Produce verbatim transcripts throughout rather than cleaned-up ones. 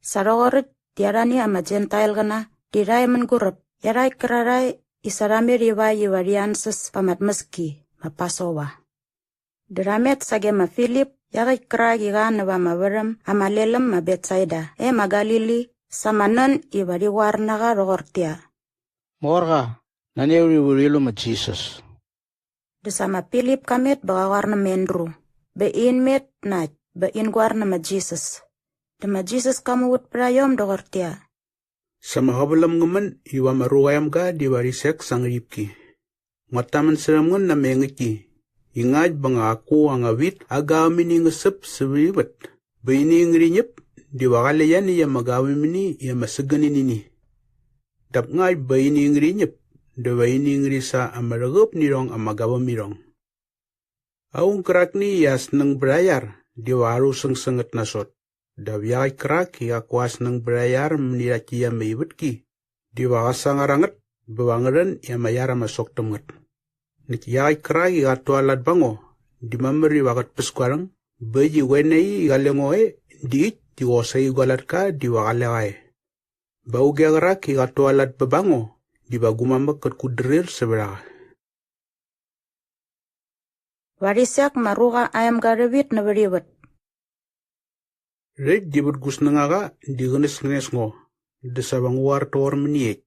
Sa rhoqoräkt di arhani ama Jentailqäna di rha e mänguräp iarhakt kärarhae i sa rha met ivakt iva rhi ansäs pa ama tmäski ma Pasova. Dä rha met sage ma Filip iaqäkt kärak i qa näva ama värhäm ama lel äm ma Betsaida e ma Galili sa ama nän iva rhi qoar na qa rhoqortäqyia, "Morqa, nani a uriva urhi lu ma Jisas." Dä sa ma Filip ka met bä qa qoar nä ma Andru, bä in met na äkt bä in goar nä ma Jisas. Dä ma Jisas ka muvät pät a iom doqortäqyia, "Sa ama qäväläm ngä män iva ama ruqa aa emga diva rhi sek sa aa ngärhipki. Nguat tamän särhäm ngän na ama engäktki i ngakt bä nga qaku anga vit aa gavämini ngä säp sävät ivät bä ini ngärhi ñäp diva qale ianiäkt ama gavämini i ama sägäni nä ini. Dap ngakt bä ini ngärhi ñäp dä va ini ngärhi sa ama rhäqäp nä irhong ama gavämirhong. Aung gärakni i aa snäng bät aa iar diva aa rhusäng sä ngät nasot, dap iaqäkt kärak i qaku aa snäng bät aa iar mäni rhakt täkt ama ivätki diva qä sangar a ngät bä va ngä rhän i ama iar ama sok täm ngät. Näkt iaqäkt kärak i qat tualat ba ngo di mamär iva qät päs gua rhäng bä äkt i qoe na i qale ngo e di äkt di qosaqi gua latka diva qale qa e. Bä auge qärak i qat tualat bä ba ngo diva gu mamäk kät kutdrir sävät a qa." Va rhi sek ma Ruqa aa Emga rhävit nävät ivät. Rhäkt di vät gu snängaqa di qänäsnäs ngo dä sa va ngu qoar toqor mäniekt,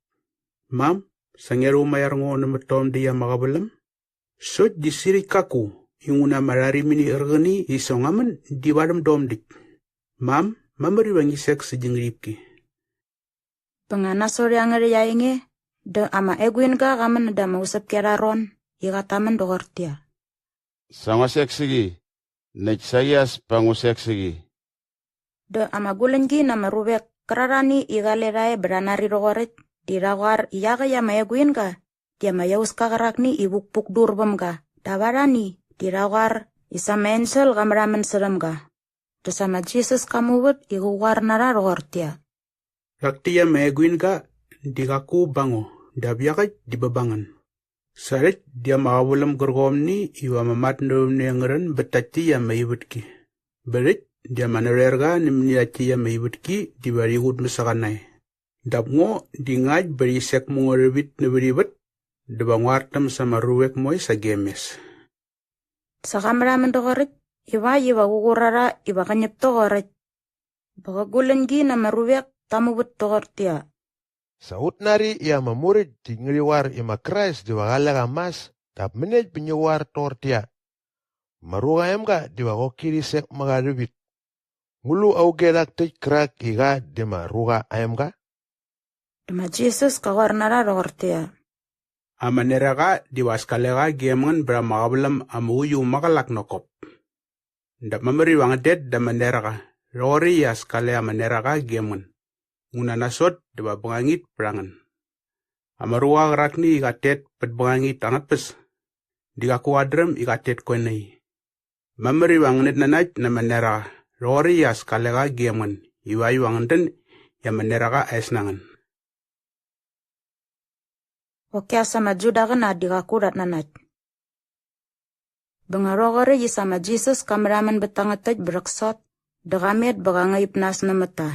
"Mam, sa ngia rhumaiar ngo nämät tom däkt ama qäväläm? Sokt di sirhäkt kaku inguna ama rharimini qärqäni i sa ngua män di varhäm dom däkt. Mam, mamär iva ngi sek sä gi ngärhipki." Bä nga nasot iangärhäkt aa enge dä ama eguinga qa män näda ama usäpki arha ron i qat tamän doqortäqyia, "Sa ngua sek sä qi, näkt saqi as pa ngu sek sä qi." Dä ama guläñgi na ama ruvek kärarhani i qale rha e bä rha nari rhoqoräkt di rha qoar i iaqäkt ama eguinga di ama iauska qärakni i vukpuk dur väm ga dap arhani di rha qoar i sa ama ensel qa märhamän särhäm ga. Dä sa ma Jisas ka muvät i qä qoar na rha rhoqortäqyia, "Rhak täkt ama eguinga di qaku ba ngo dap iaqäkt di bä ba ngän. Sa rhäkt di ama qäväläm gärqomni iva ama matnävämne ngä rhän bät takt täkt ama ivätki. Bä rhäkt di ama narhoerqa nämäni rhakt täkt ama ivätki diva rhi qutmäsaqi nae. Dap ngo di ngakt bä rhi sek mä ngo rhävit nävät ivät dä va ngu artäm sa ama ruvek moe sagem mes." Sa qa märhamän doqoräkt ivakt iva qä qur a rha iva qä ñäp toqoräkt. Bä qä guläñgi na ama ruvek ta muvät toqortäqyia, "Sa ut nari i ama Muräkt di ngärhi qoar i ma Krais diva qale qa mas dap mäniekt bä ngi qoar toqortäqyia, 'Ma Ruqa aa Emga diva qoki rhi sek mä qa rhävit.' Ngu lu auge rhak täkt kärak i qa di ma Ruqa aa Emga?" Dä ma Jisas ka qoar na rha rhoqortäqyia, "Ama neraqa diva as kale qa gem ngän bät ama qäväläm ama uiu maqälak nokop. Dap mamär iva ngän det da ama neraqa rhoqoräkt i as kale ama neraqa gem ngän, nguna nasot dä va bängangit pät a ngän. Ama ruqa qärakni i qat tet pät bängangit angät tpäs, di qaku qat dräm i qat tet koe na i. Mamär iva ngänät nanakt na ama neraqa rhoqoräkt i as kale qa gem ngän ivakt iva ngän dän i ama neraqa aa es na ngän." Qoki as ama Judaqäna di qaku rhat nanakt. Bä nga rhoqoräkt i sa ma Jisas ka märhamän bät tangät täkt bä rhäksot dä qa met bä qa ngaip nas nämät ta.